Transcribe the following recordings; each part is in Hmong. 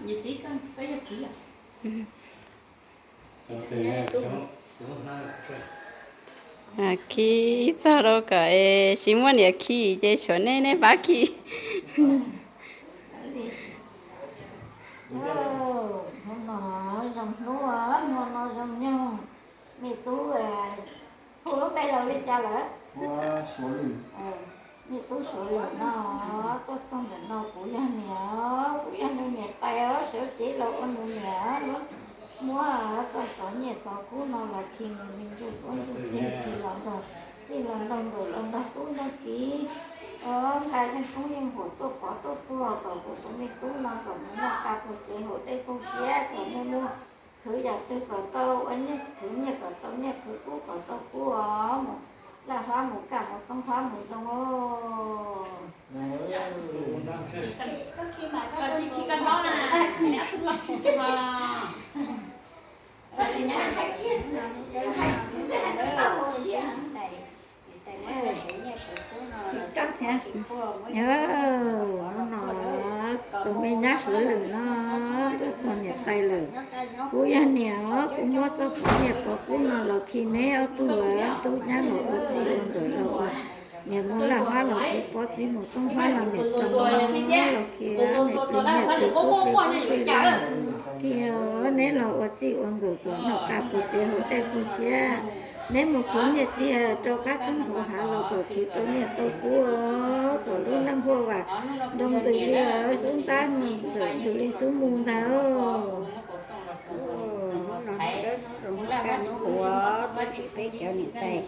Khi txog rau kom es tsis muaj niam khi ces tshuav nej, nej pab khi. Hnub no zoo hnub, hnub no zoo nyoog. Me tub, hu lub npe laus li cas lawm? Me tub Suav Lwm no, tuaj txog ntawm no kuv yog niam, kuv yog nws niam tais os, sawv cev los ua nws niam, muab txoj xov nyiaj xov kub no los khi nws me ntsuj duab ntsuj plig, khi los nrog txij los nrog nkawm los nrog tub nrog kiv, nqa yeej koob yeej huam tuaj pov tuaj puag kom kuv tus me tub no kom mus noj qab puag cev haus dej puag siab, kom nws mus khwv yam twg kom tau ua nyiaj, khwv nyiaj kom tau nyiaj, khwv kub kom tau kub os, mus laj hab mus kaj mus toob hab mus zoo os. Hnub no tus me nyab Suav Lwm no tuaj txog niam tais lawm. Kuv yog niam os, kuv muab txoj pov nyiaj pov kub no los khi neb ob tug tub nyab los ua txij ua nkawm los ua niam mus laj hab los txiv pov txiv mus toob hab los niam rau los khi niam plis nyiaj plis kub plis kub plig li. Khi neb los ua txij ua nkawm kom noj qab puag cev haus dej puag siab. Neb mus khwv nyiaj txiag rau qab roob hauv hav los kom khwv tau nyiaj tau kub, kom lub neej huaj vam nroo ntws li xub ntab ntws li xub mus ntag. Hnub no hnub dawb hnub zoo hnub kaj hnub huv, tuaj ntsib peb cov niam tais.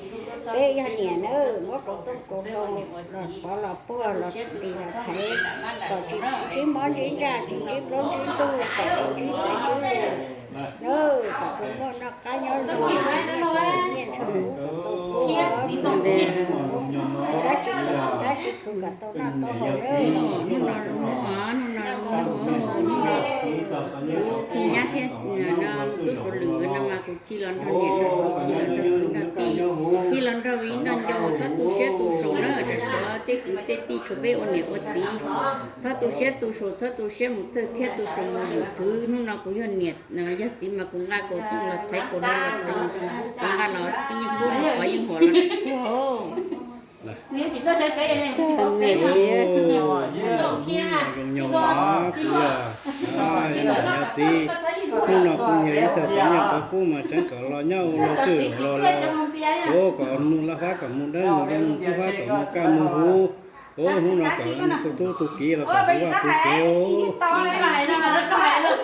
Peb yog niam na, muab kauv tooj kauv hlau los pov los puag los tis los thaiv kom tsis ntsib mob ntsib ntsaj, tsis ntsib plaub ntsib ntug, kom tsis ntsib xaiv ntsib lus na, kom tsuas muaj noj qab nyob zoo, nyiaj ntshaw kub kom tau kub, dab tsi dab tsi khwv kom tau noj tau haus na. Hnub no, hnub no, hnub no, kuv khi nyab thiab no, tub Suav Lwm no mas kuv khi los nrog niam nrog txiv, khi los nrog kwv nrog tij, khi los nrog viv nrog ncaus, txhob tu siab tu saum na, tseem tshuav tej kwv tej tij, tshuav peb ua niam ua txiv. Txhob tu siab tu saum, txhob tu siab mus tawg thiab tu saum mus yus thwv. Hnub no kuv yog niam yog txiv mas kuv nqa kauv tooj los thaiv kauv hlau los rau, kuv nqa los tib yeej kub los pov yeej huam los. Zoo nyob mas kuv yog niam txiv, hnub no kuv yog ib txoj pov nyiaj pov kub mas tseev kom los nyob ua luag tswj los los, ua kom mus laj fab kom mus dawb mus zoo, mus tub fab kom mus kaj mus huv. Hnub no kom tus tub tus kiv los kom tus vaj tus tsev. Tsis txaus qab los.